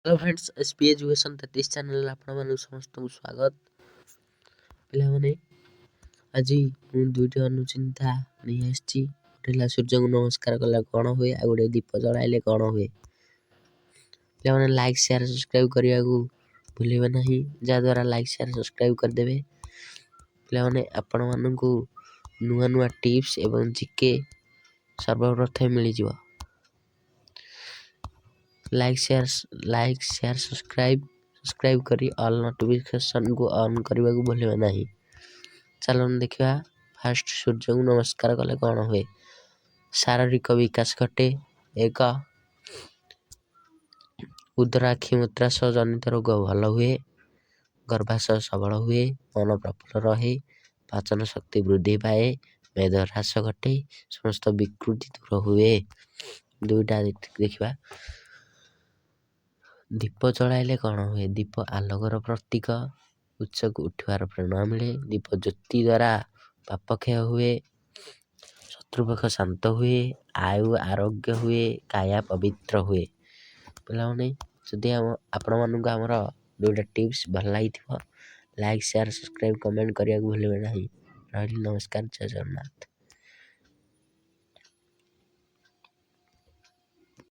Hello friends, S P education 33 ଚ୍ୟାନେଲ୍ରେ ଆପଣମାନଙ୍କୁ ସମସ୍ତଙ୍କୁ ସ୍ୱାଗତ। ପିଲାମାନେ, ଆଜି ମୁଁ ଦୁଇଟି ଅନୁଚିନ୍ତା ନେଇ ଆସିଛି। ଗୋଟେ ହେଲା ସୂର୍ଯ୍ୟଙ୍କୁ ନମସ୍କାର କଲେ କ'ଣ ହୁଏ, ଆଉ ଗୋଟେ ଦୀପ ଜଳାଇଲେ କ'ଣ ହୁଏ। ପିଲାମାନେ, ଲାଇକ୍, ସେୟାର, ସବସ୍କ୍ରାଇବ୍ କରିବାକୁ ଭୁଲିବେ ନାହିଁ। ଯାହାଦ୍ୱାରା ଲାଇକ୍, ସେୟାର, ସବସ୍କ୍ରାଇବ୍ କରିଦେବେ ପିଲାମାନେ, ଆପଣମାନଙ୍କୁ ନୂଆ ନୂଆ ଟିପ୍ସ ଏବଂ ଜିକେ ସର୍ବପ୍ରଥମେ ମିଳିଯିବ। Like, share, like, share, subscribe subscribe କରି ଅଲ୍ ନୋଟିଫିକେସନ୍କୁ ଅନ୍ କରିବାକୁ ଭୁଲିବେ ନାହିଁ। ଚାଲନ୍ତୁ ଦେଖିବା, ଫାଷ୍ଟ ସୂର୍ଯ୍ୟଙ୍କୁ ନମସ୍କାର କଲେ କ'ଣ ହୁଏ? ଶାରୀରିକ ବିକାଶ ଘଟେ। ଏକ ଉଦରାକ୍ଷି ମୂତ୍ରାଶୟ ଜନିତ ରୋଗ ଭଲ ହୁଏ। ଗର୍ଭାଶୟ ସବଳ ହୁଏ। ମନ ପ୍ରଫୁଲ୍ଲ ରହେ। ପାଚନ ଶକ୍ତି ବୃଦ୍ଧି ପାଏ। ମେଦ ହ୍ରାସ ଘଟେ। ସମସ୍ତ ବିକୃତି ଦୂର ହୁଏ। ଦୁଇଟା ଦେଖିବା, ଦୀପ ଜଳାଇଲେ କ'ଣ ହୁଏ? ଦୀପ ଆଲୋକର ପ୍ରତୀକ। ଉଚ୍ଚକୁ ଉଠିବାର ପ୍ରେରଣା ମିଳେ। ଦୀପ ଜ୍ୟୋତି ଦ୍ୱାରା ପାପ କ୍ଷୟ ହୁଏ। ଶତ୍ରୁପକ୍ଷ ଶାନ୍ତ ହୁଏ। ଆୟୁ ଆରୋଗ୍ୟ ହୁଏ। କାୟା ପବିତ୍ର ହୁଏ। ପିଲାମାନେ, ଯଦି ଆମ ଆପଣମାନଙ୍କୁ ଆମର ଦୁଇଟା ଟିପ୍ସ ଭଲ ଲାଗିଥିବ, ଲାଇକ୍, ସେୟାର, ସବସ୍କ୍ରାଇବ୍, କମେଣ୍ଟ କରିବାକୁ ଭୁଲିବେ ନାହିଁ। ରହିଲି, ନମସ୍କାର, ଜୟ ଜଗନ୍ନାଥ।